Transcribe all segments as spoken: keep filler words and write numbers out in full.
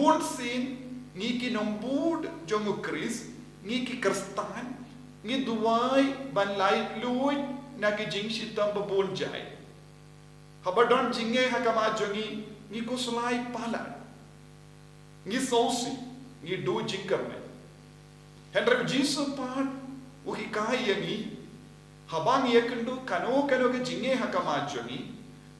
Bun sien ngi ki nongbud jong u Khrist, ngi ki Khristan, ngi duwai ban laitluid na ki jingshitom babun jait. Haba don jingeh ha khmat jong ngi, ngi khuslai palat, ngi sngewsih, ngi duh jingkyrmen. Hynrei u Jisu pat u hikai ïa ngi, haba ngi ïakynduh kano kano ka jingeh ha khmat jong ngi,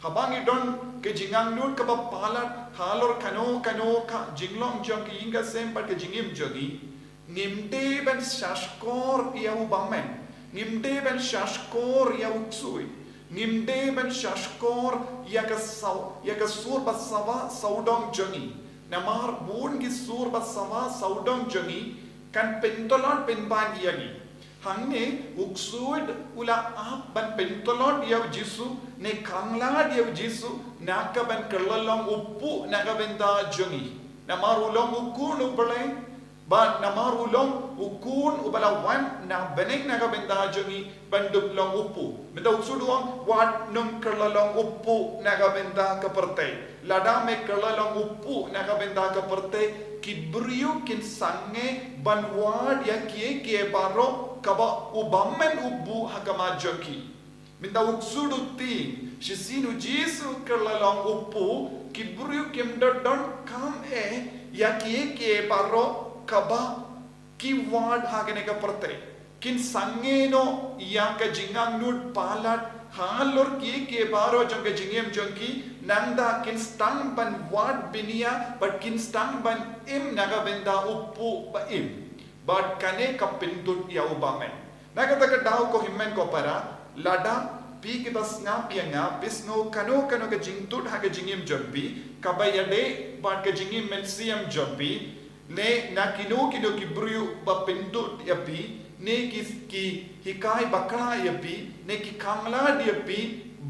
haba ngi don ka jingangnud kaba palat halor kano kano ka jinglong jong ka ïing ka sem bad ka jingim jong ngi, ngim dei ban shahshkor ïa u bymman, ngim dei ban shahshkor ïa u ksuid, ngim dei ban shahshkor ïa ka saw, ïa ka sur ba sawa sawdong jong ngi. Namar bun ki sur ba sawa sawdong jong ngi kan pyntlot pynban ïa ngi. Hangne u ksuid u la ap ban pyntlot ïa u Jisu, ne khanglad ïa u Jisu na ka ban kylla long u puh na ka bynta jong ngi. Namar u long u Khun u Blei, bad namar u long u Khun uba la wan na bneng na ka bynta jong ngi ban dup long u puh. Mynta u ksuid u ong, wat nym kylla long u puh na ka bynta ka pyrthei. Lada me kylla long u puh na ka bynta ka pyrthei, ki briew kin sangeh ban wad ïa kiei kiei baroh kaba u bymman u buh ha khmat jong ki. Mynta u ksuid u tieng, shisien u Jisu u kylla long u puh, ki briew kim da donkam eh ïa kiei kiei baroh kaba ki wad ha kane ka pyrthei. Kin sangeh noh ïa ka jingangnud palat halor kiei kiei baroh jong ka jingim jong ki, nangta kin sdang ban wad bniah bad kin sdang ban im na ka bynta u puh ba im. Bad kane ka pyndud ïa u bymman. Na kata ka daw ko hynmen ko para, lada phi kiba sngap ïa nga, phi sngew kano kano ka jingtud ha ka jingim jong phi, kaba ïadei bad ka jingim mynsiem jong phi, ne na kino kino ki briew ba pyndud ïa phi, ne ki, ki hikai bakla ïa phi, ne ki khanglad ïa phi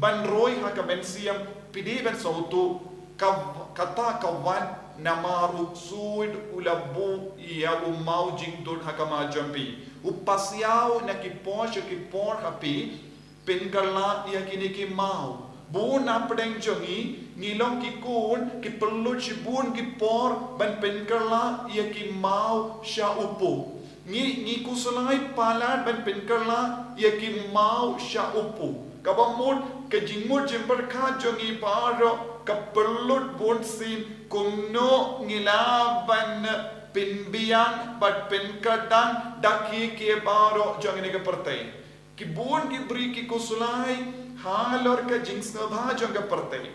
ban roi ha ka mynsiem, phi dei ban sngewthuh, ka, kata ka wan namar u ksuid u la buh ïa u maw jingtud ha khmat jong phi. U pasiaw na ki por sha ki por ha phi, pynkylla ïa kine ki maw. Bun na pdeng jong ngi, ngi long ki khun, ki pynlut shibun ki por ban pynkylla ïa ki maw sha u puh. Ngi, ngi khuslai palat ban pynkylla ïa ki maw sha u puh. Kaba mut ka jingmut jingpyrkhat jong ngi baroh ka pynlut bunsien kumno ngi lah ban pynbiang bad pynkyrdan da kiei kiei baroh jong kane ka pyrthei. Ki bun ki briew ki khuslai halor ka jingsngewbha jong ka pyrthei.